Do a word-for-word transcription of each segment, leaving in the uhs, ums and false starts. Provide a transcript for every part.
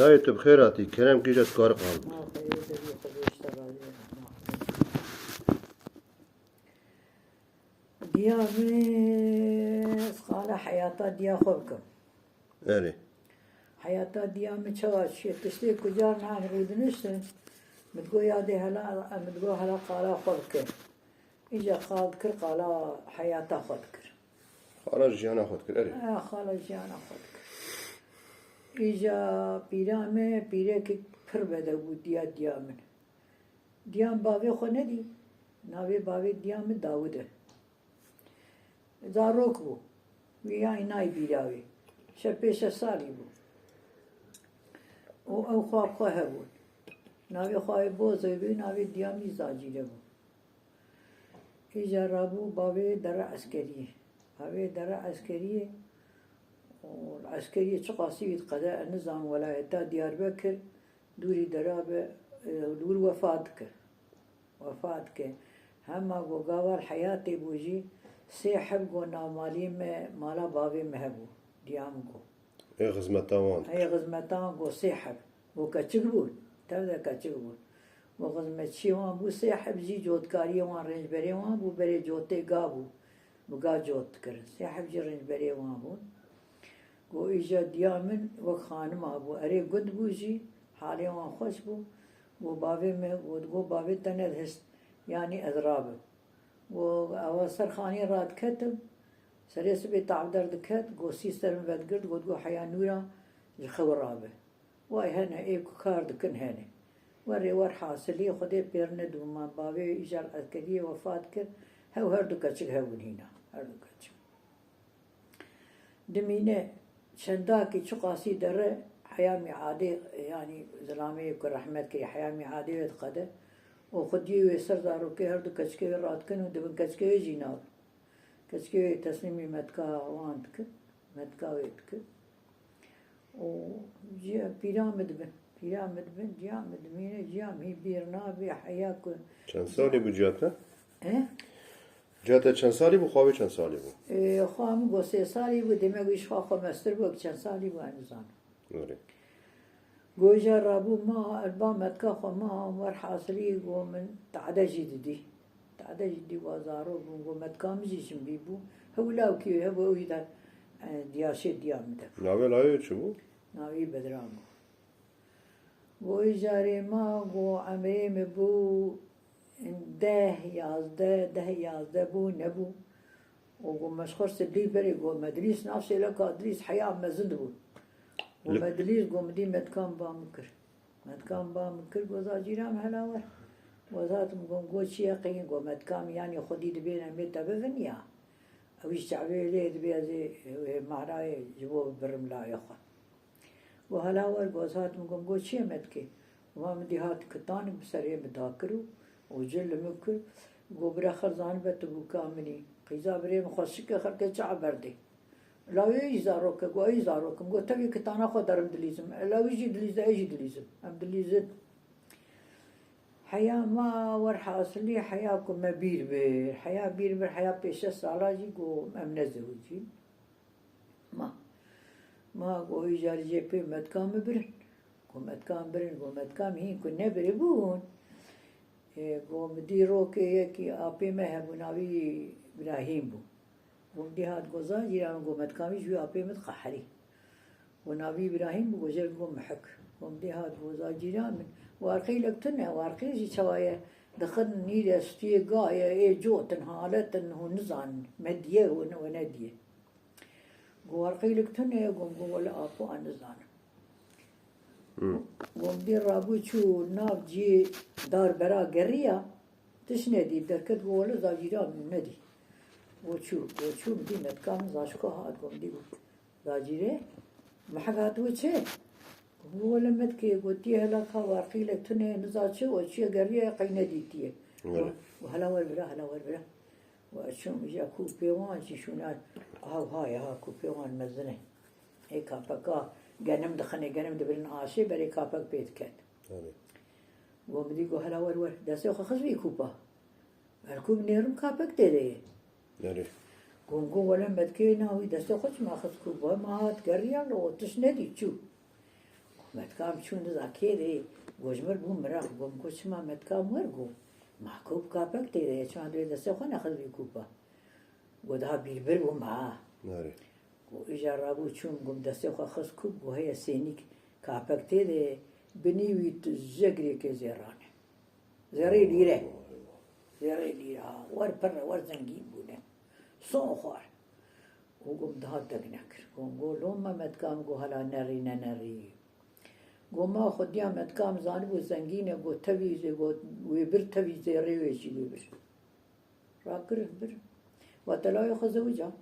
Dayê tu bi xêr hatî. Kerem kî, îja tu kar qal. Diya min, ez qala heyata diya xwe bikim. Erê. Heyata diya min çawa çi? Tiştê ku car nan rûdiniştin, min digo yadê hela, min digo hela qala xwe bike. Îca qal dikir, qala heyata xwe dikir. Qala jiyana xwe dikir, erê. Ha, qala jiyana xwe dikir. Îca pîra me, pîrekek pir bedew bû diya diya min. Diya min bavê xwe nedî. Navê bavê diya min Dawid e. Zarok bû. Wî ya înayî bîra wî. Şev pênc şeş salî bû. Û ew xwe bi xwe hebûn. Navê xwe wê Bozo bû, navê diya min Zacîre bû. Îca rabû bavê dere eskeriyê. Bavê dere eskeriyê û eskeriyê çiqasî wî diqede, ez nizam welayeta Diyarbekir, dûrî dera be, e, li wir wefat dike. Wefat dike. Hema ku gava li heyatê bû jî, sê heb ku navmalî me, mala bavê me hebû. Diya min ku. Ê xizmeta wan. Ê xizmeta wan ku sê heb. Ku keçik bûn. Tev de keçik bûn. Ku xizmetçiyê wan bû, sê heb jî cotkariyê wan, rêncberê wan bû, berê cotê ga bû. Bi ga cot dikirin. Sê heb jî rêncberê wan bûn. Got, îja diya min wek xanima bû. Erê gund bû jî, halê wan xweş bû. Got, bavê me, got, got, bavê te nedihist, yanî ez rabim. Got, ewa ser xaniyê radiketim, serê sibê tavdar diket, got, sî ser min vedigirt, got, got, heya nûra ji xew rabe. Way hene, ê ku kar dikin hene. Werê wer hasilî, Xwedê pêr nedû, ma bavê îja li eskeriyê wefat kir, hew her du keçik hebûn hîna, her du keçik. Dimîne çendakî çiqasî dere heya mîadê, yanî zilamê ku rehmet kirî heya mîadê wê diqede û xwediyê wê ser zarokê her du keçikê wê radikin û dibin keçikê wê jî nabin. Keçikê wê teslîmî metka wan dikin, metka wê dikin. Û ciya pîra min dibin, pîra min dibin, ciya min dimîne, ciya min hî bîr nabe heya ku. Çend salî bû ciya te? He? Ciya te çend salî bû, xwe wê çend salî bû? Ê, xwe min got sê salî bû, demek wî ji xwe xwe mestir bû, çend salî bû, ez nizanim. Erê. Goja rabû ma, erba metka xwe ma, wer hasilî got min tade jî didî. Tade jî dî wa zarok bûn, got metka min jî jinbî bû. Hew lawkî, hew ew jî de, e, diyaşê diya min de. Navê layê çi bû? Navê Bedran bû. Got îjarê ma, got emrê min bû deh, yazdeh, deh, yazdeh bû, nebû. Û got, me ji xwe sibdî berê, got, me dilîst nav sêleka dilîst heya mezin dibû. Got, Li- me dilîst, got, min dî metka min ba min kir. Metka min ba min kir, got, Zacîra min hela wer. Got, ez hatim, got, got, çi ye qeyîn, got, metka min yanî xwedî dibên em ê te bivin ya. Ew jî çavê lê dibê ez ê wê marayê ji bo bibirim layê xwe. Got, hela wer, got, ez hatim, got, got, çi ye me dikê? Got, min dî hat kitanek bi serê min da kir û, û cil li min kir. Got, bira xer zanibe tu bûka min î. Qîza birê min xweşik e, xelkê çav berdê. La wê jî zarok e, got, ez jî zarok im. Got, tevî kitana xwe derim dilîzim. La wî jî dilîze, ez jî dilîzim. Em dilîzin. Heya ma wer hasilî, heya ku me bîr bir. Heya bîr bir, heya pêş şeş sala jî got, em nezewicîn. Ma, ma got, îcar jê pê metka min birin. Got, metka min birin, got, metka min hîn ku nebiribûn. E, got, min dî rokê yekî apê me hebû, navî Îbrahîm bû. Got, min dî hat, got, Zacîra min, got, metka min ji wî apê min diqeherî. Got, navî Îbrahîm bû, got, jê re got, Mihik. Got, min dî hat, got, Zacîra min, warqîlek tune, warqî jî çawa ye, dixin nîre stûyê ga ye, ê cotin, haletin, hûn nizanin, me diye, we ne, we nediye. Got, warqîlek tune ye, got, got, wele apo, ez nizanim. Hmm. Got, min dî rabû çû nav cî dar bera geriya, tişt nedî, derket, got, wele Zacîra min nedî. Got, çû, got, çû, min dî metka min Zaşko hat, got, min dî got, Zacîrê, Mihik hat, got, çi? Got, wele metkê, got, tî hela ka warqîlek tune, niza çi, got, çûye geriya, qey nedîtiye. Wele. Got, hela wer bira, hela wer bira. Got, ez çûm îja kûpê wan jî şûna, aha, ha ya, ha kûpê wan mezin e. Ê kapeka genim dixinê, genim dibirin aşê, berê kapek pê diket. Tabii. Got, min dî got, hela wer wer, destê xwe xist vî kûpa. Belkû binêrim kapek tê de ye. Erê. Got, got, wele metkê na wî destê xwe çima xist kûpa, ma hat geriya, lo tişt nedî çû. Metkam çû niza kê de, go ji mir bû miraq, gom ku çima metkam wer go. Ma kop kapek tê de ye, çima dê destê xwe nexist vî kopa. Go daha bîrbir bûm ha. Nerê? Go îja rabû çûm, gom destê xwe xist kop, go heye sênîk kapek tê de, binî wî tu jegirêkê zêran e. Zêrê lîre. Zêrê lîre ha. Wer pir e, wer zengîn bûne. Son xwar. Û gom daha deng nekir. Gom go lom Mehmet Kam go hala nerî ne nerî. Go ma xwediya Mehmet Kam zanibû zengîn e, go tevî zê, go wê bir tevî zêrê wê jî wê bir. Rakir bir. Wa telayê xwe zewica.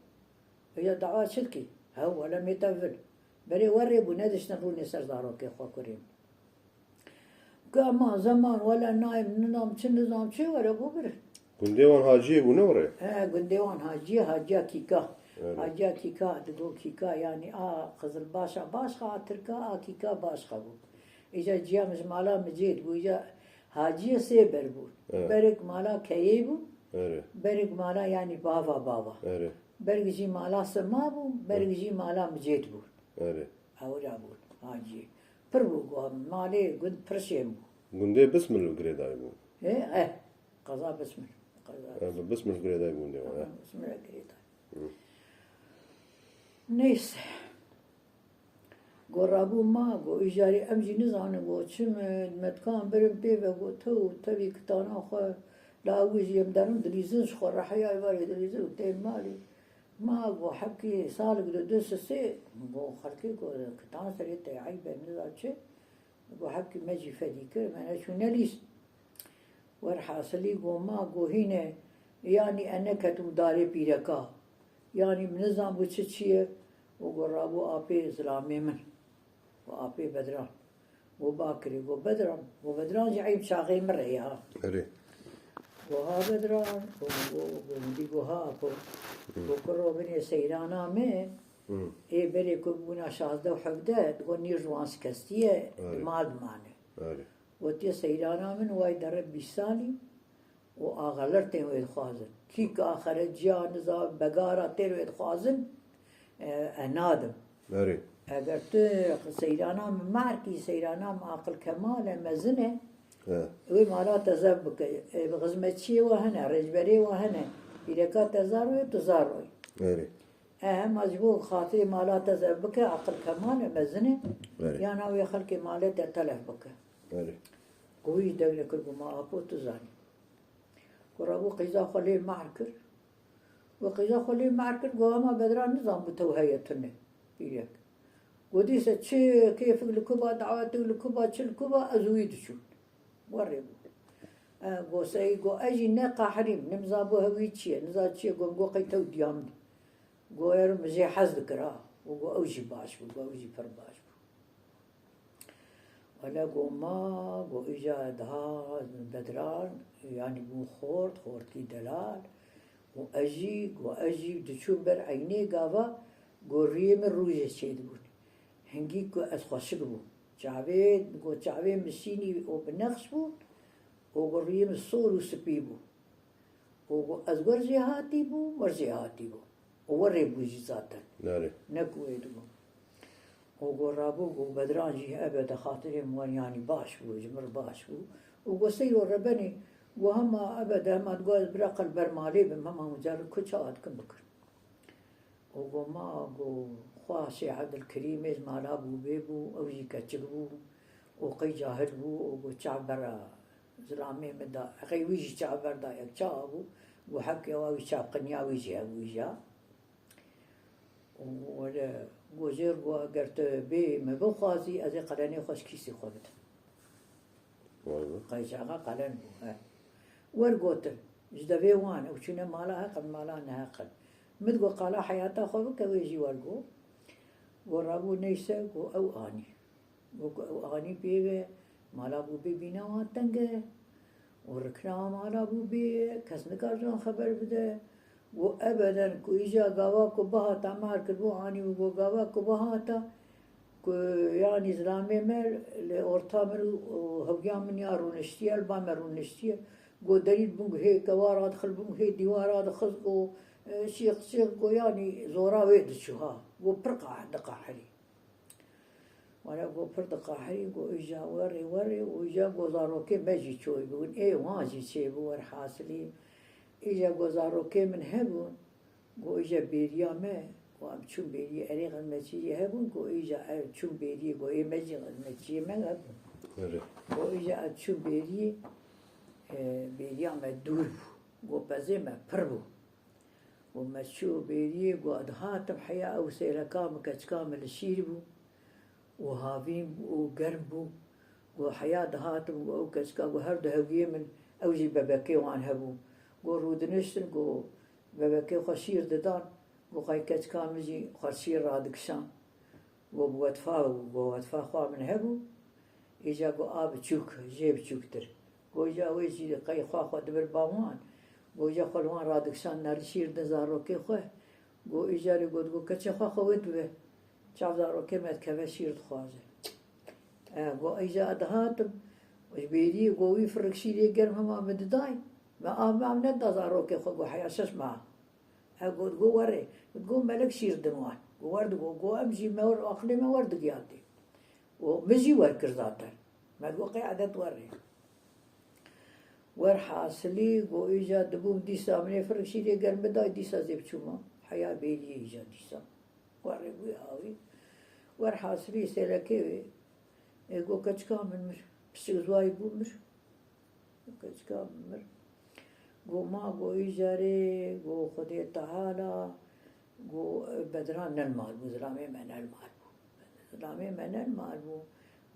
Eya dawa çi dikî? Hew wele mête vil. Berê werê bû, nediştin rûnê ser zarokê xwe kurê min. Ku ema zeman wele nayê min, nizam çi, nizam çi, were bû bir. Gundê wan Haciyê bû ne were? He, gundê wan Haciyê, Haciya Kîka. Evet. Haciya Kîka, digo Kîka, yanî a Qizilbaşa baş xa, a Tirka, a Kîka baş xa bû. Îca ciya min ji mala Micêd bû, îca Haciyê sê ber bû. Evet. Berek mala Keyê bû, Evet. berek mala yanî bava bava. Evet. Berek jî mala Sima bû, berek Evet. jî mala Micêd bû. Evet. Ewra bû, Haciyê. Pir bû, go-, malê gund pir şên bû. Gundê Bismil li girêdayî bû. He, eh, qeza Bismil. Qeza E, bi Bismil girêdayî gundê wan, e. Bismil girêdayî. Hı. Neyse. Go rabû ma, go îjarê em jî nizanin, go çi me, me dikan birin pê ve, go tew, tevî kitana xwe, la ew jî em derin dilîzin ji xwe, reheya êvarê dilîzin û tên malê. Ma go hebkî salik di du sisê, go xelkê go kitan serê te eyb e, niza çi. Go hebkî me jî fedî kir, me neçûne lîst. Werhasilî go ma go hîne, yanî e neketim darê pîreka. Yanî min nizanbû çi çi ye, û go rabû apê zilamê min. Û apê Bedran. Go bakirî, go Bedran. Go Bedran jî eyb çaxê min re ya. Erê. Go ha Bedran, go, go, go, min dî go ha apo. Go kuro binê seyrana me. Hı. Ê berê ku bûna şazdeh û hevdeh, digo nî ji wan şikestiye, Erê. mal dimane. Erê. Gotiye seyrana min way dere bîst salî û axeler tên wê dixwazin. Kîka, xereciya, niza, begara tên wê dixwazin, e, e nadim. Erê. Eger tu seyrana min markî, seyrana min aqil kemal e, mezin e, He. wê mala te zef bike. E, xizmetçiyê we hene, rêcberê we hene. Pîreka te zar wê, tu zar wê. Erê. E, hema ji bo xatirê mala te zef bike, aqil kemal e, mezin e. Erê. Yana wê xelkê malê te telef bike. Erê. Ku wî deng nekir, ku ma apo tu zanî. Ku rabû qîza xwe lê mehr kir. Ku qîza xwe lê mehr kir, ku hema Bedran nizanbû tew heye tune. Pîrek. Ku dîse çi kêfik li ku ba, dawetik li ku ba, çi li ku ba, ez û wî diçûn. Werê bû. E, ku sey, ku ez jî ne qahirîm, nimzanbû hewî çi ye, niza çi ye, ku, ku qey tew diya min. Ku ero min jê hez dikir, ha. Ku, ku ew jî baş bû, ku ew jî pir baş bû. Wele go ma, go îja daha Bedran, yanî bû xort, xortkî delal. Û ez jî, go ez jî diçûm ber eynê gava, go rûyê min rûjê çêdibûn. Hingî ku ez xweşik bûm. Çavê, go çavê min şînî û bi nexş bûn. Û go rûyê min sor û spî bû. Û go ez wer jêhatî bûm, wer jêhatî bûm. Û werê bû jî zaten. Nerê. Ne ku wê dibû. Û go rabû, go Bedran jî ebede xatirê min wer yanî baş bû, ji mir baş bû. Û go seyro rebenê, go hema ebede, hema digo ez bireqe li ber malê bim, hema mucarib ku çawa dikim bikim. Û go ma, go xwa Şêx Ebdilkerîmê ji mala Bûbê bû, ew jî keçik bû û qey cahil bû û go çav bera zilamê min da, qey wî jî çav berda yek çawa bû, go hebkê wa wî çav qinya wî jî hebû îja. Û wele go jêr go eger tu bê min bixwazî, ez ê qelenê xwe ji kîsê xwe bidim. Vay be. Qeyçaxa qelen bû, he. Wer gotin, ji devê wan, ew çûne mala heq in, mala neheq in. Min got, qala heyata xwe bike, wê jî wer got. Got, rabû neyse, got, ew anî. Got, ku ew anî pê ve, mala Bûbê bîna wan teng e. Û rikna mala Bûbê ye, kes nikare ji wan xeber bide. Got, ebeden ku îja gava ku bihata, mar kiribû anî û got, gava ku bihata, ku yanî zilamê me li orta min û, û hewya min ya rûniştiye, li ba me rûniştiye. Got, derî dibûn, hê kewa radixil bûn, hê dîwara dixist û, e, şîq şîq, got, yanî zora wê diçû ha. Got, pir qah-, diqahirî. Were got pir diqehirî, got îja werê werê û îja got zarokê me jî çoy bûn, ê wan jî çêbû werhasilî. Îja got zarokê min hebûn, got îja bêriya me, got em çûn bêriyê erê xizmetçî jî hebûn, got îja ev çûn bêriyê, got ê me jî xizmetçiyê me hebûn. Erê. Got îja em çûn bêriyê, e, bêriya me dûr bû, got pezê me pir bû. Got me çû bêriyê, got dihatim heya ew sêleka min keçika min li şîr bû û havîn bû û germ bû. Got heya dihatim, got ew keçika, got her du hewiyê min, ew jî bebekê wan hebû. Got rûdiniştin, got bebekê xwe şîr didan, got qey keçika min jî xwe şîr radikişand. Got bi wetfa, got wetfa xwe min hebû. Îja got a biçûk, jê biçûktir. Got îja wê jî qey xwe xwe dibir ba wan. Got îja xwe li wan radikişand, nerî şîr din zarokê xwe. Got îja lê got, got keçê xwe xwe wê dibe. Çav zarokê me dikeve şîr dixwaze. E, got îja dihatim, ji bêriyê got wî firik şîrê germ hema min diday. Me av me av neda zarokê xwe, got heya şeş meha. E, got, got werê. Got, got melek şîr din wan. Got wer digot, got em jî me wer, aqilê me wer digiyandî. Û min jî wer kir zaten. Me got qey edet werê. Werhasilî, got îja dibûm dîsa min ê firik şîrê germ biday, dîsa zê biçûma heya bêriyê îja dîsa. Werê bû awî. Werhasilî sêlekê wê. Ê, got keçika min mir. Piçik ziwayî bû mir. Keçika min mir. Got ma, got îjarê, got Xwedê Teala, got bedran ne li mal bû, zilamê me ne li mal bû. Zilamê me ne li mal bû.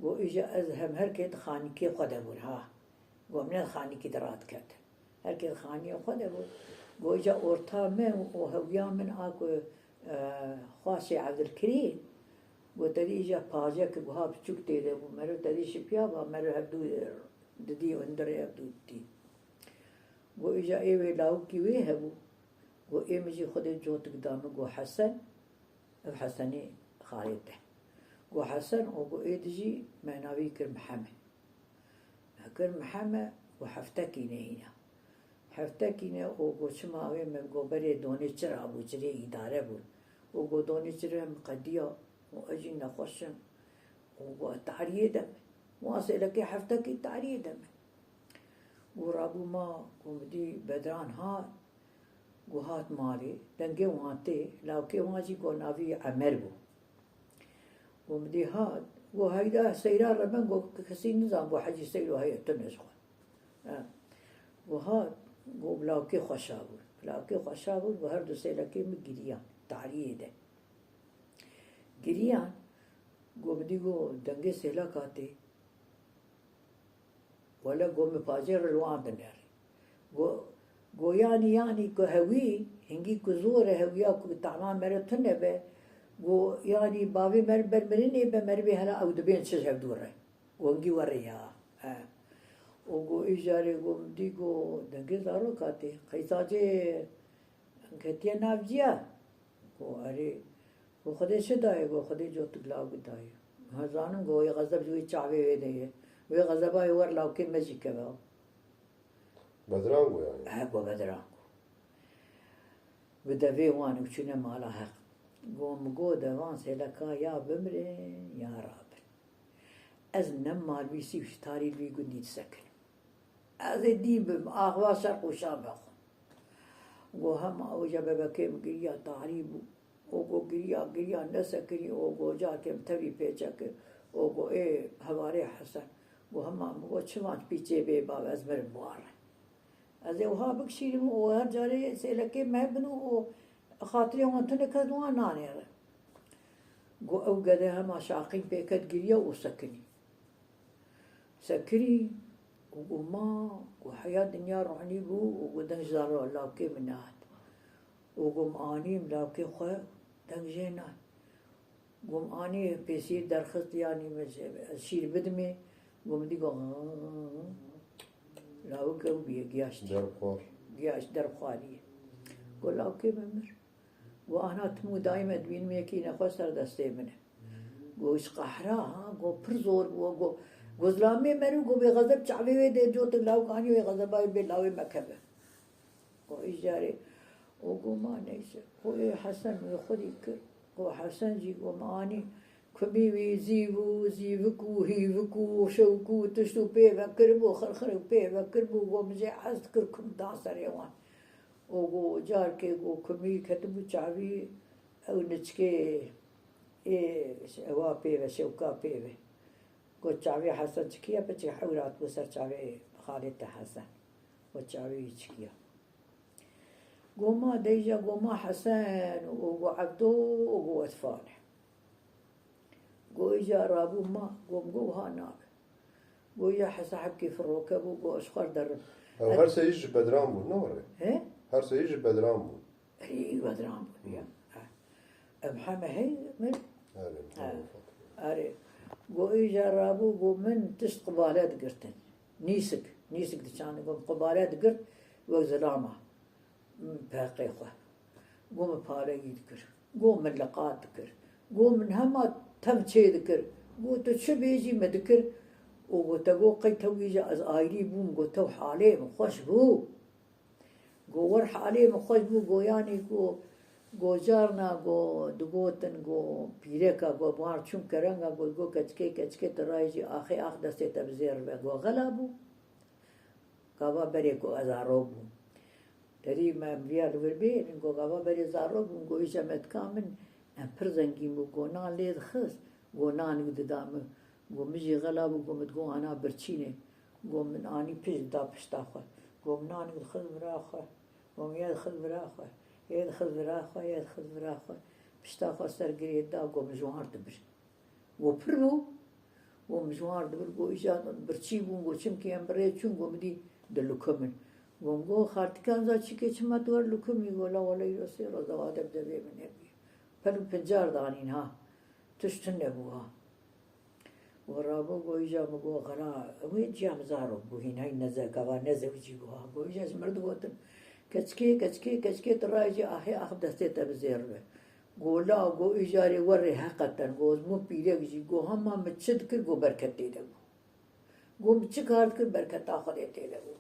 Got îja ez hem her kê di xanîkê xwe de bûn ha. Got em ne di xanîkê de radiketin. Her kê di xaniyê xwe de bû. Got îja orta me û hewiya min a ku, e, xwaşê Evdilkirî, got te dî îja pajek, guha biçûk tê de bû. Meriv te dî şipiya ba, meriv hevdû didî, hundirê hevdû didî. Got îja ê wê lawikî wê hebû. Got ê min jî Xwedê cotik da min, got Hesen, ev Hesenê xalê te. Got Hesen û got ê di jî me navî kir Mihemed. Me kir Mihemed û heftekî ne hîna. Heftekî ne û got çima wê me got berê donê çira bû, çirê îdare bûn. Û got donê çira min qediya û ez jî nexweş im. Û got tariyê de me. Wan sêlekê heftekî tariyê de me. Got rabû ma, got min dî bedran hat, got hat malê, dengê wan tê, lawkê wan jî got navî Emer bû. Got min dî hat, got heyda seyra re ben, got kesî nizan, got hecî seyro heye tune ji xwe. Ha. Got hat, got lawkê xweşa bû. Lawkê xweşa bû, got her du sêlekê min giriyan, tariyê de. Giriyan, got min dî got dengê sêleka tê. Wele got min pacê re li wan dinêrî. Got, got yanî, yanî ku hewî, hingî ku zor e, hewiya ku tama meriv tune be, got yanî bavê meriv ber mirinê be, merivê hela ew dibên çi ji hevdû re. Got hingî werê ya. He. Û got îjarê got min dî got dengê zaroka tê. Qey sacê ketiye nav ciya. Got erê. Got Xwedê çi daye? Got Xwedê cotik lawik daye. Ha zanim got wê xezeb ji wê çavê wê de ye. Wê xezeba wê wer lawkê me jî keve. Bedrango yani. He, got bedrango. Bi devê wan û çûne mala heq. Got min got devan sêleka ya bimirin ya rabin. Ez ne malbîsî û ji tarî li vî gundî disekinim. Ez ê dîn bim, axva şerq û şam vexwim. Got hema ew ja bebekê min giriya tarî bû. Û got giriya, giriya nesekirî û got carkê min tevî pêçe kir. Û got ê hevalê Hesen. Got hema min got çivan pîçê bê bav ez mirim ware. Ez ê wiha bikişînim û her carê sêlekê me bin û xatirê wan tune kes wan nanêre. Got ew gede hema şaqîn pê ket giriya û sekinî. Sekirî û got ma, got heya dinya ronî bû û got deng ji zaro lawkê min nehat. Û got min anî min lawkê xwe deng jê nayê. Got min anî pêsîr derxist yanî min ji, ez şîr bidimê. Got min dî got lawik ew bûye giyaştî. Derxwar. Giyaş derxwarî. Got lawkê min mir. Got ana tim û dayî me dibînim yekî nexweş ser destê min e. Got ji qehra ha, got pir zor bû, got, got zilamê meriv, got bê xezeb çavê wê dê cotik lawik anî wê xezeba wê bê lawê me keve. Got îjarê, û got ma neyse. Got ê Hesen wê xwedî kir. Got Hesen jî got min anî Kumî wî zîv û zîvik û hîvik û şewk û tişt û pê ve kiribû, xirxir û pê ve kiribû, got, min jê hez dikir kum da serê wan. Û got, carkê got, kumî ketibû çavî ew niçkê ê ewa pê ve, şewka pê ve. Got, çavê Hesen çikiye, piçek hewrat bû ser çavê xalê te Hesen. Got, çavê wî çikiye. Got, ma Deyja, got, ma Hesen û got, Evdo û got, Wetfa ne. Got, îca rabû ma, got, got, ha nabe. Got, ya Hesen hebkê firoke bû, got, ez xwe derim. Ew her seyî ji Bedran bûn, ne were? He? Her seyî ji Bedran bûn. Erê, Bedran bûn, ya. Hı. Ha. Em heme hey, min? Erê, Ha. Erê. Got, îca rabû, got, min tişt qibale digirtin. Nîsik, nîsik diçanin, got, qibale digirt, wek zilama. Peqê xwe. Got, min paleyî dikir. Got, min liqat dikir. Got, min hema tev çê dikir. Got, tu çi bêjî, min dikir. Û got, te got, qey tew îca ez ayrî bûm, got, tew halê min xweş bû. Got, wer halê min xweş bû, got, yanî, got, got, carna, got, digotin, got, pîreka, got, bi wan çûm kerenga, got, got, keçikê, keçikê, tu rayê jî axê ax destê te bi zêr be. Got, xela bû. Gava berê ku ez zarok bûm. Derî me em viya li vir bênin, got, gava berê zarok bûm, got, îja me dika min, em pir zengîn bû, got, nan lê dixist, got, nanik dida min, got, min jî xela bû, got, min digot, ana birçînê, got, min anî pişt da pişta xwe, got, min nanik dixist vira xwe, got, min yê dixist vira xwe, yê dixist vira xwe, yê dixist vira xwe, pişta xwe ser girê da, got, min ji wan dibir. Got, pir bû. Got, min ji wan re dibir, got, îca birçî bûn, got, çimkî em bi rê çûn, got, min dî dilikimin. Got, min got, xaltîka, niza çikê çima tu wer likumî? Got, la wele îro sê roz ew adem devê min nebûye. Pel û pincar danîn ha. Tişt tune bû ha. Got, rabû, got, îca min got, xela, wê ciya min zarok bû, hîn hey neze, gava nezewicî bû ha. Got, îca ji mir digotin, keçikê, keçikê, keçikê, tu rayê jî axê ax bi destê te bi zêr be. Go la, go îcarê werê heqeten, go ez bûm pîrek jî, go hema min çi dikir, go berket tê de bû. Go min çi kar dikir, berketa Xwedê tê de bû.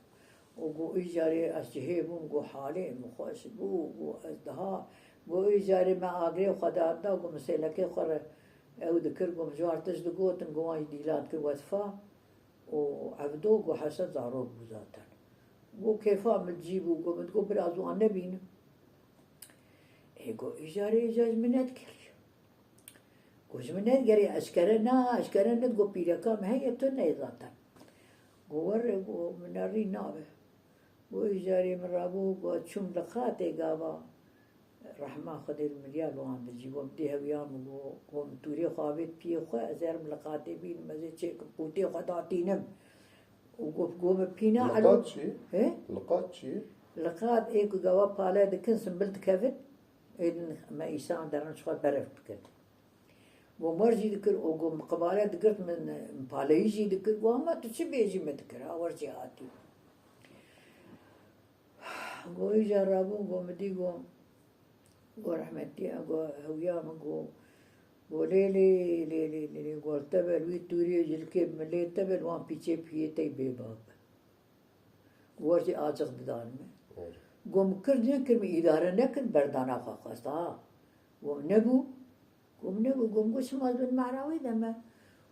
Û go îcarê ez cihê bûm, go halê min xweş bû, go ez daha, go îcarê me agirê xwe da da, go min sêlekê xwe re ew dikir, go min ji wan tişt digotin, go wan jî dîlan dikir, Wetfa û Evdo, go Hesen zarok bû zaten. Go kêfa min cî bû, go min digot, bira ez wan nebînim. Ê, go, îcarê, îcar ji min nedigerî. Go, ji min nedigerî, eşkere na, eşkere nedigot, pîreka min heye, tu neyê zaten. Go, werê, go, min nerî nabe. Go, îcarê min rabû, go, çûm li qatê gava. Rehma Xwedê li milya li wan dijî. Go, min dî hewiya min, go, go, min tûrê xwe avêt piyê xwe, ez herim li qatê bînim, ez ê çêkim, qûtê xwe datînim. Û go, go min pîna Li elo. Qat çi? He? Li qat çi? Li qat ê ku gava pale dikin, simbil dikevin, ê din me îsan derin ji xwe berev dikin. Go mer jî dikir, û go min qibale digirt, min, min paleyî jî dikir, go hema tu çi bêjî min dikir, ha wer jî hatî. Go îja rabû, go min dî, go, go rehmetî, go hewiya min, go, go lê, lê, lê, lê, lê, lê, go li tebel wî tûriyê cilkê bi min lê tebel wan pîçê piyê tey bê bab. Go wer jî aciq didan min. Go min kir nekir, min îdare nekir, berdana xwe xwest, ha. Go min nebû. Go min nebû, go min got, çima ez bin mehra wê de me?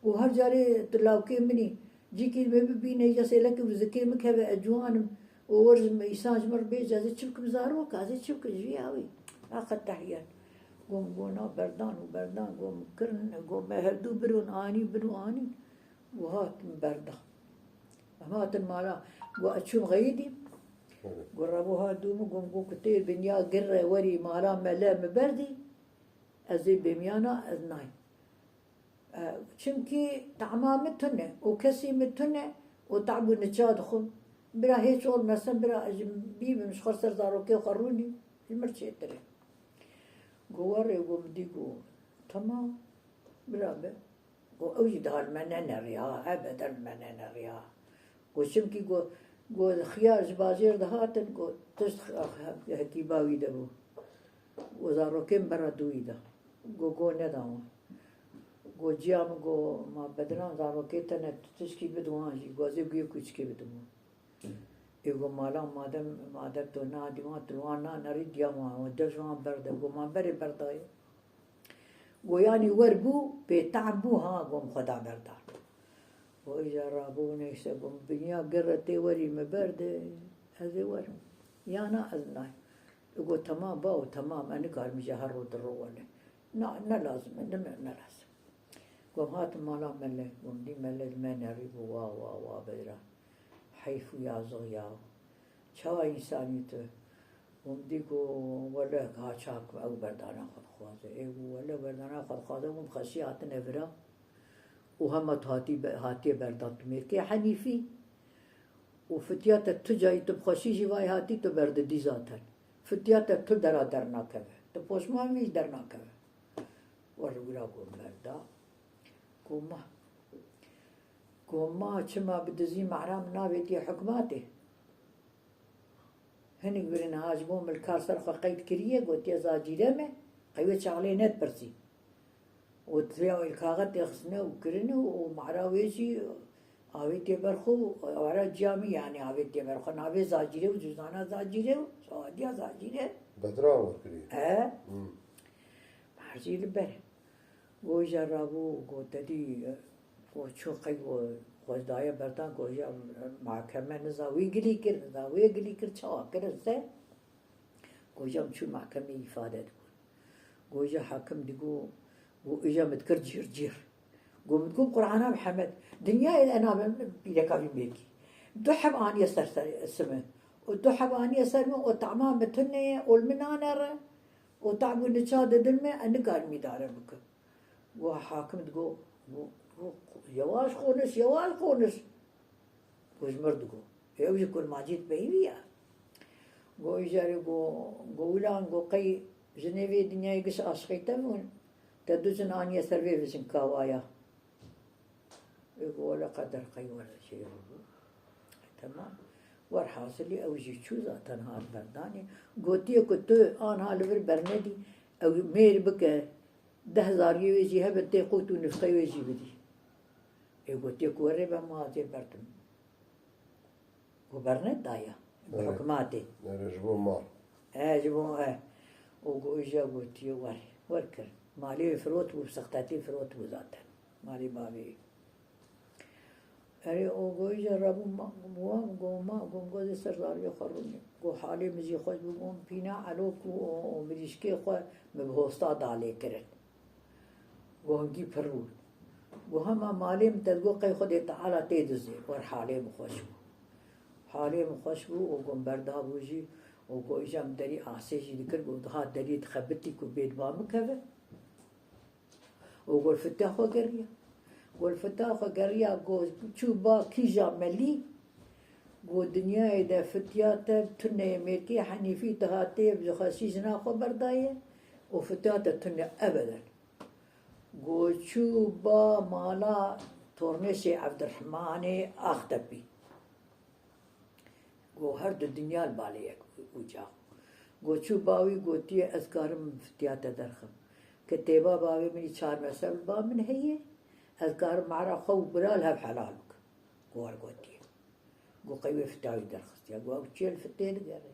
Go her carê tu lawkê min î. Cîkî me bibîne, îja sêlekî bi zikê min keve, ez ciwan im. Û wer ji me, îsan ji min re bêje, ez ê çi bikim zarok, ez ê çi bikim ji vî awî? Aqet tehiyen. Go min got, na berdan û berdan, go min kirin, go me hevdû biron anî, biron anî. Go hat min berda. Em hatin mala, go ez çûm xeyidî. Go rebû hat dû min, go min got, ku tê dinya gir re werî mala mele min berdî. Ez ê bêmiyana ez nayêm. E, çimkî tama min tune û kesî min tune û tab û nica dixwim. Bira hêç olmesin, bira ez ji bî bim, ji xwe ser zarokê xwe rûnî, ji mir çêtir e. Go werê, go min dî, go, temam, bira be. Go ew jî daha li me neneriya, ebeden li me neneriya. Go çimkî go, go xiyar ji bajêr dihatin, go tişt hekîba wî de bû. Go zarokên bera dû wî de. Go, go neda wan. Go ciya min, go ma bediran zarokê te ne, tu tişkî bid wan jî. Go ez ê guhê kûçikê bidim wan. Ê go mala madem, madem tu nadî wan, tu li wan nanerî diya wan, wan dev ji wan berde. Go man berê berdayê. Go yanî wer bû, bêtehm bû, ha, go min xwe da berdan. Go îja rabû, neyse, go min binya gere tê werî min berde, ez ê werim. Ya na, ez nayêm. Go temam, bawo, temam, ez nikarim îja her ro du ro wele. Na, ne lazim e, ne, ne lazim. Go min hatim mala mele, go min dî mele li me nerî bû, wa, wa, wa, bira. Heyf û yazix ya. Çawa însanî tu? Go min dî go, wele ha çak ew berdana xwe dixwaze. Ê go, wele berdana xwe dixwaze, go min xeşî hatine vira. Û hema tu hatî be-, hatiye berdan tu mêrkê henîfî. Û fitiya te tu cayî tu bi xweşî jî vay hatî tu berdidî zaten. Fitiya te tu dera dernakeve. Tu poşman vî jî dernakeve. Wer wira go min berda. Go ma. Go ma, çima bi dizî mehra min navêtiye hikmatê? Hinek birîn ha ji bo min li kar ser xwe qeyd kiriye, gotiye zacîre me, qey wê çaxlê nedipirsî. Û tiya wê li kaxetê xistine û kirine û mehra wê jî avêtiye ber xwe û were ciya min, yanî avêtiye ber xwe. Navê zacîre û cuzana zacîre û şawadiya zacîre. Bedran we kiriye. He? Hmm. Her jî li ber. Go îja rabû, go te dî, go çû qey go xwe daye berdan, go îja mahkeme niza wî gilî kir, niza wê gilî kir, çawa kir se? Go îja min çû mahkemê îfade dibûn. Go îja hakim digo, go îja min dikir cîr cîr. Go min digo Qur'ana Mihemed, dinyayê de nabim pîreka vî mêrkî. Du heb aniye ser, ser sime. Û du heb aniye ser min, o tama min tune ye, ol min nanere. O tabû niça didin me, ez nikarim îdare bikim. Go hakim digo, go, go, yavaş konuş, yavaş konuş. Go ji mir digo. Ew ji kurmancî dipeyivî ya. Go îjarê go, go wilan, go qey jinê vê dinyayê giş aşiqê te bûn, te du jin aniye ser vê vijin kawaya. Ê, go wele qeder qey wele şey bû. Temam. Werhasilî ew jî çû zaten hat berdanê. Gotiye ku tu anha li vir bernedî, ew mêr bike, deh zariyê wê jî hebe tê qût û nifqey wê jî bidî. Ê, gotiye ku were be ma ez ê berdim. Û bernet daye. Bi Evet. hikmatê. Nere ji bo mal. E, ji bo, e. Û go îja gotiye, wer, wer kir. Malê wê firot bû, bi sextetî firot bû zaten. Malê bavê wê. Erê, û go îja rabû ma, wan go ma, go min go zê ser zariyê xwe rûnê. Go halê min jî xweş bû, go min pîna elok û, û, û mirîşkê xwe min bi hosta dalê kirin. Go hingî pir bû. Go hema malê min te digo qey Xwedê Teala tê dizê. Wer halê min xweş bû. Halê min xweş bû û go min berdabû jî û go îja min derî asê jî dikir, go dihat derî dixebitî ku bê di ba min keve. Û go li fitiya xwe geriya. Go li fitiya xwe geriya, go çû ba kîja melî. Go dinyayê de fitiya te tune ye, mêrkê henîfî tu hatê bi xweşî jina xwe berdaye û fitiya te tune ebeden. Go çû ba mala tornê Şêx Evdirehmanê Axtepî. Go her du dinya li balê yek uca. Go çû ba wî, gotiye, ez karim fitiya te derxim. Kitêba bavê min î çar mezheb li ba min heye, ez karim mehra xwe û bira li hev helal bikim. Go wer gotiye. Go qey wê fita wî derxistiya. Go ew çi ye li fitê digere.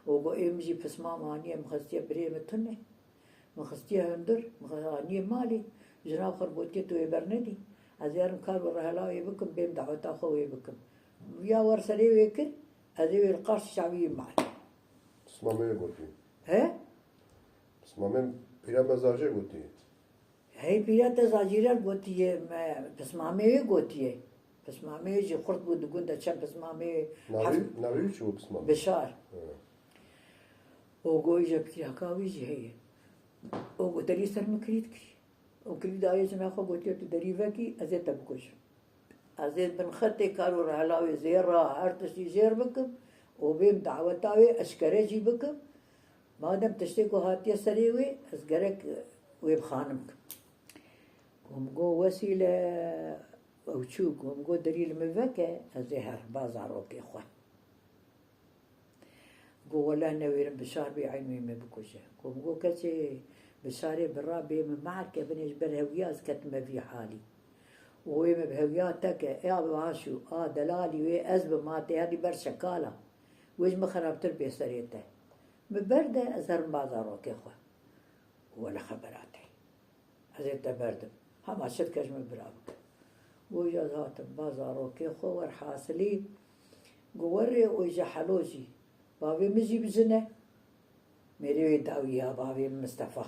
Û go ê min jî pismam aniye, min xistiye birê min tune. Min xistiye hundir, min xwe aniye malê. Jina xwe gotiye tu wê bernedî. Ez ê herim kar û rehela wê bikim, bêm daweta xwe wê bikim. Ya wer serê wê kir, ez ê wê li qarşî çavî wî malê. Pismamê wê gotiye. He? Pismamê pîra me zajê gotiye. Hey pîra te zacîrer gotiye, me pismamê wê gotiye. Pismamê wê jî xurt bû, di gund de çend pismamê Navî, heft- navî wî çi bû pismamê? Bişar. He. Û go îja pîraka wî jî heye. Û go derî ser min kilît kirî. Û kilît dayê jina xwe gotiye, tu derî vekî, ez ê te bikujim. Ez ê bin xetê kar û rehela wê zêra her tiştî jêr bikim û bêm daweta wê eşkere jî bikim. Madem tiştê ku hatiye serê wê, ez gerek wê bi xanim kim. Go min go Wesîle, ew çû, go min go derî li min veke, ez ê herim ba zarokê xwe. Go wele newêrim Bişar bê eynûyê me bikuje. Go min go keçê Bişarê bira bê min meher ke binê ji ber hewiya ez ketime vî halî. Û wê me bi hewiya te ke, ê abi Aşû, a delalî wê ez bi ma tê herî ber şekala. Wê ji min xerabtir bê serê te. Min berde ez herim ba zarokê xwe. Wele xebera te. Ez ê te berdim. Hema çi dike ji min bira bike. Got, îja ez hatim ba zarokê xwe, werhasilî, got, werê û îja helo jî bavê min jî bijin e. Mêrê wê dawî ya bavê min Mistefa.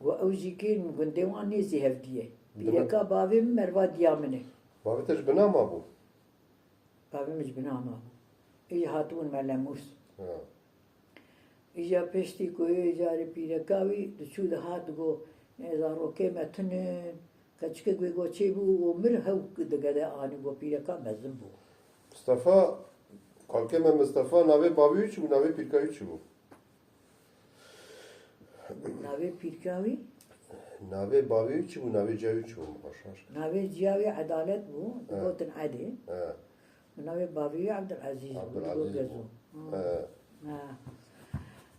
Got, ew jî kê min gundê wan nêzî hevdî ye. Dime- Pîreka bavê min merva diya min e. Bavê te ji bina ma bû? Bavê min ji bina ma bû. Îja hatibûn Melemûs. Ha. Îja piştî ku ê carê pîreka wî diçû dihat, digot, "Ê zarokê me tune, keçikê wê got çêbû û mir hew digede anî," got, "Pîreka mezin bû." Mistefa, kalkê me Mistefa, navê bavê wî çi bû, navê pîrka wî çi bû? Navê pîrka wî? Navê bavê wî çi bû, navê ciya wî çi bû, min xweş nas kir. Navê ciya wî Edalet bû, He. digotin Edê. He. Navê bavê wî Ebdulezîz bû, Ebdulezîz digot bû. Gezo. He. Ha.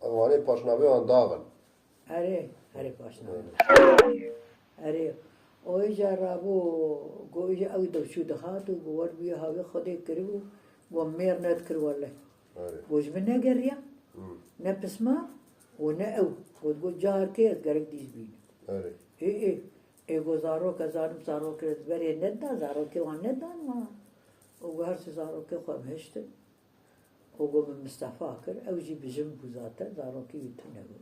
Ewanê paşnavê wan dax in. Erê, erê paşnavê. Erê. O îja rabû, got îja ew dew çû dihat û got wer bûye havê Xwedê kiribû, got mêr nedikir wele. Erê. Got ji min negeriya, Hmm. ne pismar û ne ew. Got, got carkê ez gerek dîs bînim. Erê. Ê, ê, ê got zarok ez zanim zarok ez berê neda, zarokê wan nedan wan. Û got her sê zarokê xwe em hiştin. Û got min Mistefa kir, ew jî bijin bû zaten, zarokî wî tune bû.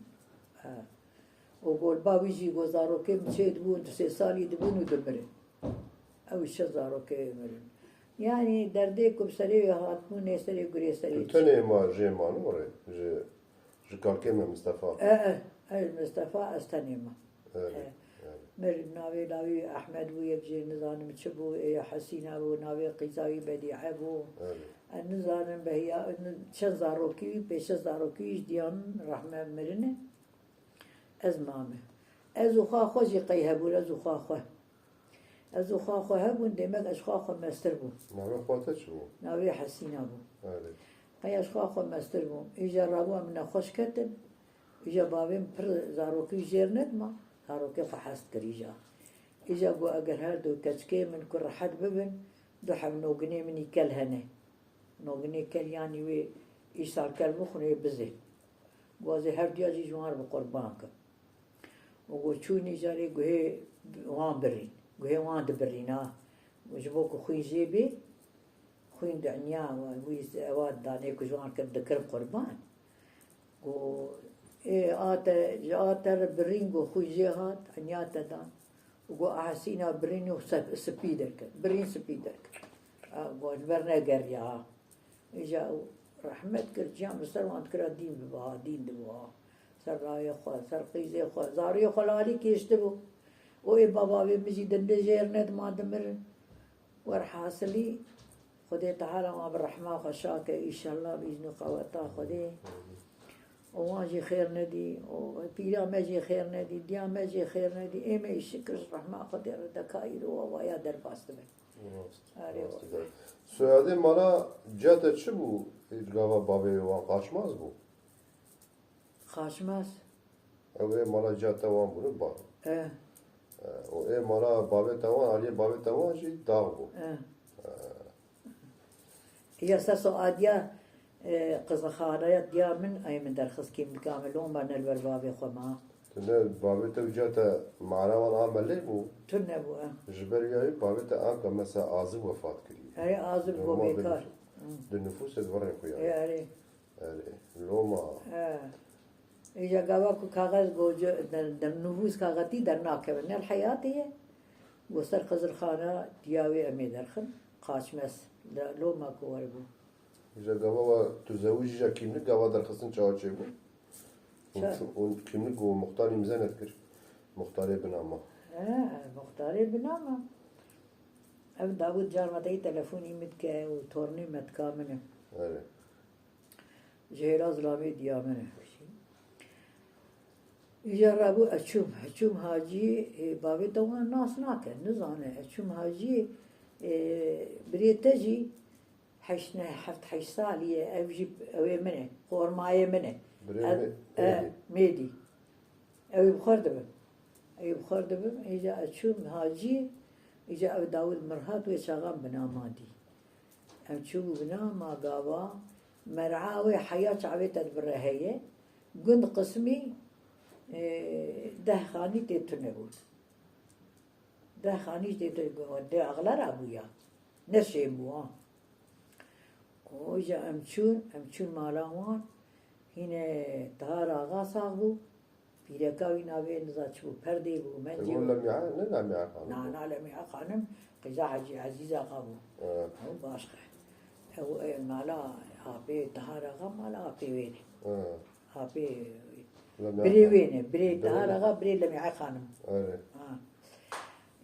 Ha. Û got ba wî jî got zarokê min çê dibûn, du sê salî dibûn û dimirin. Ew çi zarokê mirin. Yanî derdê ku bi serê wê hatibûn, ê serê gurê serê Tu çi. tenê ma jê man orê, ji, ji kalkê me Mistefa. E, e, e, Mistefa ez tenê ma. Erê, E, erê. Mir navê lawî Ehmed bû, yek jê nizanim çi bû, ê Hesîna bû, navê qîza wî Bedîe bû. Erê. Ez nizanim behiya, çend zarokî wî, pêşe zarokî wî ji diya min rehme mirine. Ez mame. Ez û xwa xwe jî qey hebûn, ez û xwa xwe. Ez û xwa xwe hebûn, demek ez xwa xwe mestir bûm. Navê xwa te çi bû? Navê Hesîna bû. Erê. Qey ez xwa xwe mestir bûm. Îja rabû em nexweş ketin. Îja bavê min pir zarokî jêr nedima. Zarokê xwe hest kir îja. Îja got eger her du keçikê min ku rehet bibin, du heb noginê min î kel hene. Noginê kel yanî wê îsal kel bixwin, wê bizê. Got ez ê her duya jî ji wan re bi qurban kim. Û got çûnî carê guhê wan birîn. Guhê wan dibirîn ha. Ji bo ku xwîn jê bê, xwîn dinya wî ewa danê ku ji wan kir dikirin qurban. Got ê a te, ji a te re birîn, got xwîn jê hat, enya te dan. Û got a Hesîna birîn û se-, spî derket. Birîn spî derket. A, got ji ber negeriya ha. Îja ew rehmet kir, çiyan bi ser wan dikira dîn biba, dîn diba. Ser layê xwe, ser qîzê xwe, zariyê xwe li alî kêştibû. Û ê bavê min jî dindê jêr nedima dimirin. Werhasilî, Xwedê Teala wan bi rehma xwe şa ke, îşellah, bi îzn û qeweta Xwedê. Û wan jî xêr nedî, û pîra me jî xêr nedî, diya me jî xêr nedî. Ê me îşikir ji rehma Xwedê re deka îro waya derbas dibe. Rast, Arê rast wala. Soyadê mala ciya te çi bû? Gava bavê wan Qaçmaz bû? Qaçmaz. Ew ê mala ciya te wan bû, ne ba? E. E, û ê mala bavê te wan, aliyê bavê te wan jî dax bû. E. E. Ya ser so adiya, e, qizlixaneya diya min, ay min derxist kîmlika min loma ne li ber bavê xwe ma. Tu ne bavê te û ciya te mala wan a melê bû? Tu nebû, e. Ji ber wî bavê te anka mesela azib wefat kiriye. Erê, azib bû bêkar. Normal di nifû-, di nifûsê di virên xwe ya. Erê. Erê, loma. E. Îja gava ku kaxez goce, de, de nivûs kaxetî dernakeve. Ne li heyatê ye. Got ser Xizirxana diya wê em ê derxin. Qaçmez. De, loma ku werbû. Îja gava wa tu zewicî ja kîmlik gava derxistin çawa çêbû? Hûn Ça- çû-, hûn kîmlik û muxtar îmze nedikir. Muxtarê binama. He, muxtarê binama. Ev Davûd carna te yî telefonî min dike û tornê me dika min e. Erê. Ji hêla zilamê diya min e. Îja rabû ez çûm, ez çûm hacî, ê, bavê te wan nas nake, nizane. Ez çûm hacî, ê, birê te jî heşt ne, heft heşt salî ye, ev jî ewê min e, qormayê min e. Birê Ev, me-, e, Êdî. Mêdî. Ew ê bi xwe re dibim. Ew ê bi xwe re dibim. Îca ez çûm hacî, îca ew Dawûd Mirhat wê çaxan binama dî. Em çûbû binama gava, mer'a wê heya çavê te dibire heye. Gund qismî, Ê, deh xanî tê tune bûn. Deh xanî tê tune bûn. Dê axlara bû ya. Ne şên bû ha. Û îja em çûn, em çûn mala wan. Hîne Tahar Axa sax bû. Pîreka wî navê niza çi bû? Perdê bû, Te mencê got bû. Lemîa, ne Lemîa Xanim Na, bû? Na, Lemîa Xanim, qîza Hecî Ezîz Axa bû. He. Ew baş xe. Ew, e, mala apê Tahar Axa, mala apê wê ne. He. Apê Lemîa birê Xanim. Wê ne, birê Birê Tahar ne. Axa, birê Lemîa Xanim. Erê. Ha.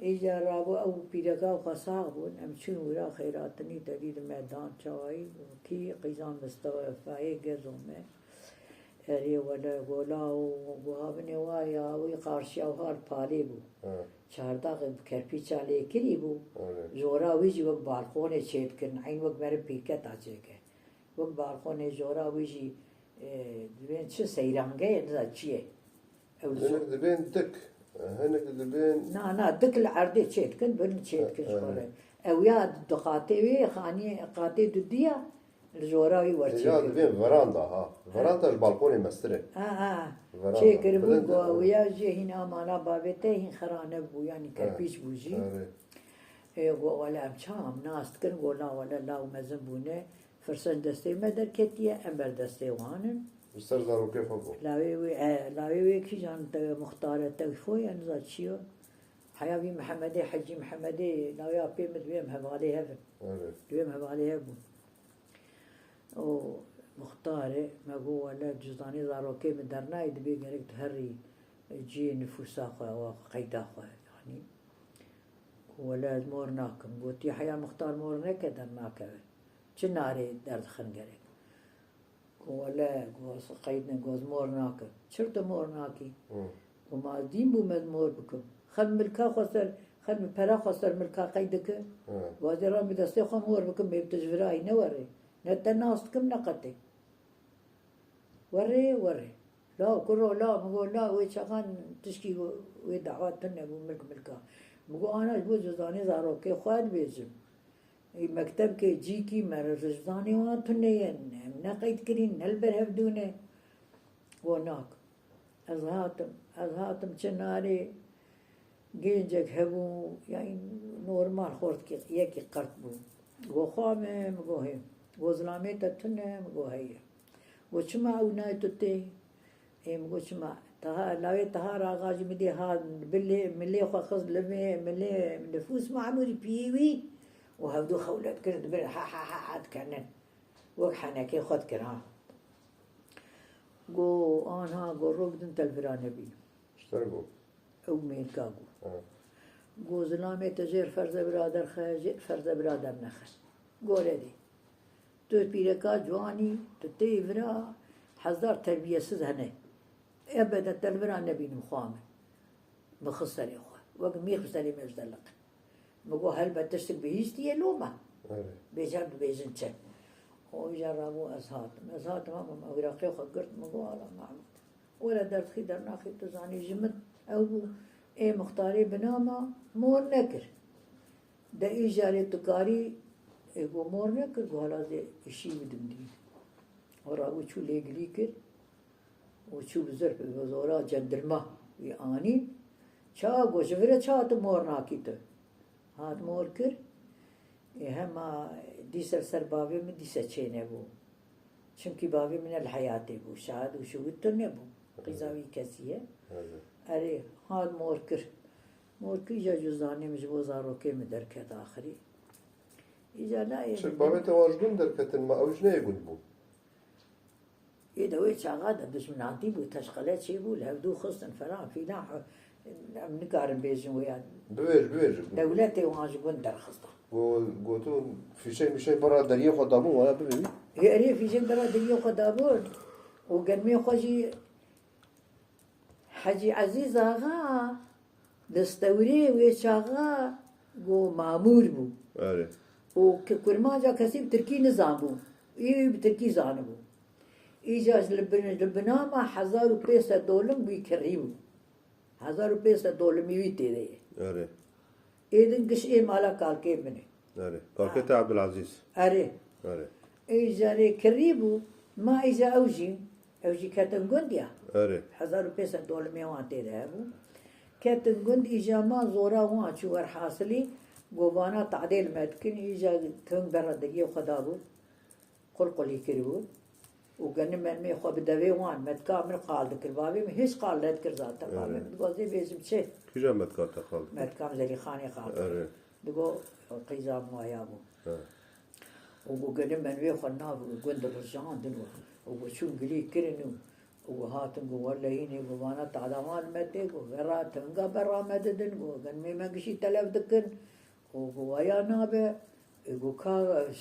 Îca rabû ew pîreka xwe sax bûn, em çûn wira xeyratinî te dî di me dan çawayî, kî qîzan Mistefayê Gezo me. Erê wele gola û guhavine wa ya wî qarşiya û hal palê bû. Ha. Çardaxê bi kerpîça lê kirî bû. Erê. Jora wî jî wek balkonê çêdikirin, eyn wek meriv pîrketa çêke. Wek balkonê jora wî jî, e, dibên çi seyrangeyê niza çi ye. Ew zo- Hinek dibên dik, hinek dibên Na, na, dik li erdê çêdikin, bin çêdikin ji xwe re. Ew ya di qatê wê, xaniyê qatê dudiya, li jora wî wer Ya çêkir. Dibên veranda, ha. Veranda ji balkonê mestir e. Ha, ha. Veranda. Çêkiribûn, Bilin- go ew ya jî hîn amana bavê te hîn xera nebû, yanî kerpîç bû jî. Erê. Ê, go wele em çawa em nas dikin, go la wele law mezin bûne. Firsen destê me derketiye, em ber destê wan in. Li ser zarokê xwe bû. Lawê wê, e, lawê wê kîjan te, Muxtare Tewfo ye, niza çi yo? Heya vî Mihemedê, Hecî Mihemedê, lawê apê min dibêm hevalê hev in. Evet. Dibêm hevalê hev bûn. O Muxtarê me got, wele cizanê zarokê min dernayê, dibê gerek tu herî cihê nifûsa xwe, ewa xwe, qeyda xwe, yanî. Wele ez mor nakim. Gotiye, heya Muxtar mor neke, dernakeve. Çi narê derdixin gerek? Go wele, go ez qeyd ne, go ez mor nakim. Çir tu mor nakî? Hı. Go ma ez dîn bûm ez mor bikim. Xelm milka xwe ser, xelm pera xwe ser milka qeyd dike. Hı. Go ez ê ramî destê xwe mor bikim, bê tu ji vira hî ne werê. Ne te nas dikim ne qetê. Werê, werê. La kuro, la, min got, la, wê çaxan tişkî wê dawa tune bû, milk milka. Min got, ana ji bo cizanê zarokê xwe dibêjim. Ê mektebkê cîkî me re ji cizanê wan tune ye, em ne qeyd kirîn, ne li ber hevdû ne. Got, nak. Ez hatim, ez hatim çi narê. Gêncek hebû, yanî normal xortkî yekî qert bû. Go xwe me, min go hê. Go zilamê te tune, min go heye. Go çima ew nayê tu tê? Ê, min go çima? Taha, lawê Tahar Axa jî min dî hat, bilê, milê xwe xist, li vê milê nifûs memûrî piyê wî û hevdû xewlet kirin, dibin ha, ha, ha, ha dikenin. Wek henekê xwe dikir, ha. Go, anha, go, rok din te li vira nebînim. Ji te re got? Ew mêrka got. Ha. Go, zilamê te jêr ferze bira derxe, jêr ferze bira dernexe. Gore dê. Tu pîreka ciwanî, tu tê vira hezar terbiyesiz hene. Ebede te li vira nebînim xwa min. Min xist serê xwe. Wek mîx bi serê me ji deliq. Min got, helbet tiştik bihîstiye loma. Evet. Bêcan dibêjin çi. Û îja rabû ez hatim. Ez hatim, hema me wîraqê xwe girt, min got, ala Mehmet. Were derdixî dernaxî, tu zanî ji min ew bû. Ê Muxtarê binama mor nekir. De îjarê tu karî, ê got mor nekir, got hala zê îşî bidim dî. Û rabû çû lêgilî kir. Û çû bi zirf, bi zora cendirma wî anî. Ça got, ji vir e ça tu mor nakî tu? Hat mor kir. Ê, hema dîse li ser bavê min dîse çênebû. Çimkî bavê min ne li heyatê bû. Şahid û şûhid tune bû. Qîza wî kesî ye. Evet. Erê, hat mor kir. Mor kir, îca cizanê min ji bo zarokê min derket axirî. Îca layê Çi min bavê te wan ji gund derketin, ma ew ji neyê gund bû? Ê de wê çaxa de dijminatî bû, teşqele çêbû, li hevdû xistin falan filan, em nikarin bêjin wê ya. Bibêj, bibêj. Dewletê wan ji gund derxistin. Go-, gotin fîşek mîşek bera deriyê xwe dabûn, waya bibê wî? Ê, erê fîşek bera deriyê xwe dabûn û germê xwe jî Hecî Ezîz Axa li Stewrê wê çaxa go mamûr bû. Erê. Û ki kurmanca kesî bi tirkî nizanbû. Ê wî bi tirkî zanibû. Îca ji li bin, li binama hezar û pênc sed dolim wî kirî bû. Hezar û pênc sed dolimî wî tê de ye. Erê. Ê din giş ê mala kalkê min e. Erê. Kalkê te Ebdulazîz. Erê. Erê. Îca rê kirî bû, ma îca ew jî Ew jî ketin gund ya. Erê. Hezar û pênc sed dolimê wan tê de hebû. Ketin gund, îja ma zora wan çû, werhasilî govana tadê li me dikin, îja teng berra deriyê xwe dabû. Qulqulî kiribû. Û genim mermê xwe bi devê wan, me dika min qal dikir. Bavê min hêç qal nedikir zaten. Bavê Evet. min dixwazê bêjim çi? Kîja me dika te qal dikir? Me dika min Zelîxanê qal dikir. Erê. Digo qîza min waya bû. He. Û got, gelê me wê xwe nav gund rijandin û, û got, çûn gilî kirin û, û got, hatin got, wellehînê got, vana tadawan li me tê got, vera tenga berra me didin got, gen mê me gişî telef dikin û got, waya nabe. Ê got, ka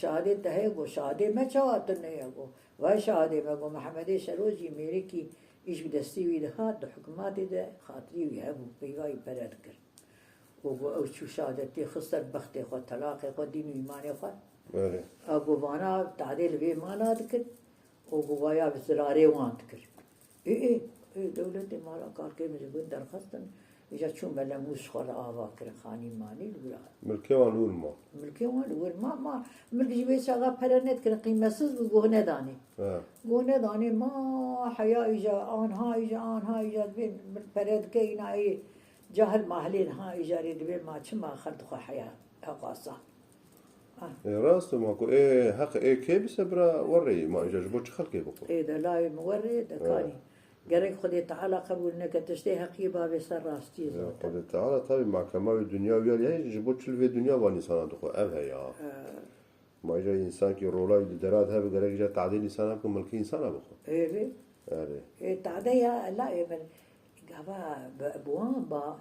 şahadê te heye got, şahadê me çawa tune ye got, vay şahadê me got, Mehemedê Şero jî mêrikî îş bi destî wî dihat, di hikûmetê de xatirî wî hebû, peyva wî pere dikir. Û got, ew çû şadetî xist ser bextê xwe, telaqê xwe, dîn û îmanê xwe. Belê. A got, vana tadê li vê mala dikin. Û got, waya bi zirarê wan dikir. Ê, ê, ê, dewletê mala kalkê min ji bin derxistin. Îja çû melemûs xwe li ava kirin, xanî manî li wira. Milkê wan li wir ma. Milkê wan li wir ma, ma milk ji wê çaxa pere nedikirin, qîmetsiz bû, guh nedanê. He. Guh nedanê, ma heya îja, anha îja, anha îja dibê milk pere dike, îna ê Cahil mahilê niha îcarê dibê ma çima xelk dixwe heya ew qasa. Ah. Ê, rast e, ma ku ê heq ê kê bise bira werê, ma îcar ji bo çi xelkê bixwe? Ê de layê min werê de Ha. kanî. Gerek Xwedê Teala qebûl neke tiştê heqiyê bavê ser rastiyê Ê, zaten. Xwedê Teala tabi mahkema wê dinya wiyar, yani ji bo çi li vê dinya van însana dixwe, ev heya. Ha. Ma îcar însankî rola wî di dera de hebe, gerek îcar tadê însana bike, milkê însana bixwe. Erê. Erê. Ê, tade ya, la ê min gava bi, bi wan ba,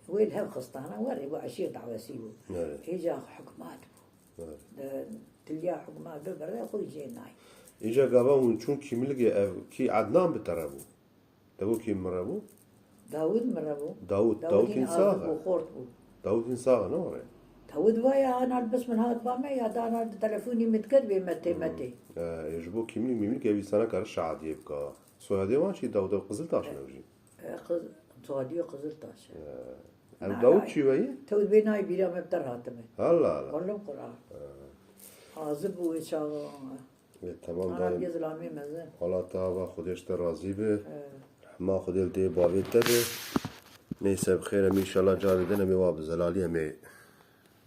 wê li hev xistana, werê bû eşîr dawesî bû. Erê. Îcar hikûmet bû. Erê. Di tiliya hikûmet bibire, xwe jê nayê. Îcar gava hûn çûn kîmligê ev, kî Ednan bi te re bû? Te got kî min re bû? Dawid min re bû. Dawid, Dawid Dawid hîn hîn sax azik e. Bû, xort bû. Dawid hîn sax e, ne were? Dawid vaya ana li bis min hat ba me ya da ana li telefonî min dikir bê me tê, me tê. Hmm. E, ji bo kîmlik mîmlik ev însana kare şahadiyê bika. Soyadê wan çi Dawid ew Qiziltaş ne jî? E, qiz-, soyadiyê Qiziltaş e. E, ev Na, Dawid na. Çi weyî? Dawid bê nayê bîra me bi te re hatime. Allah Allah. Wallah Qur'an. E. Hazir bû wê çawa. Ê, temam Ana dayê. Bê zilamê mezin. Wala te ava Xwedê ji te razî be. He. Rehma Xwedê li dê bavê te be. Neyse bi xêr em înşallah carê din em ê wa bi zelalî em ê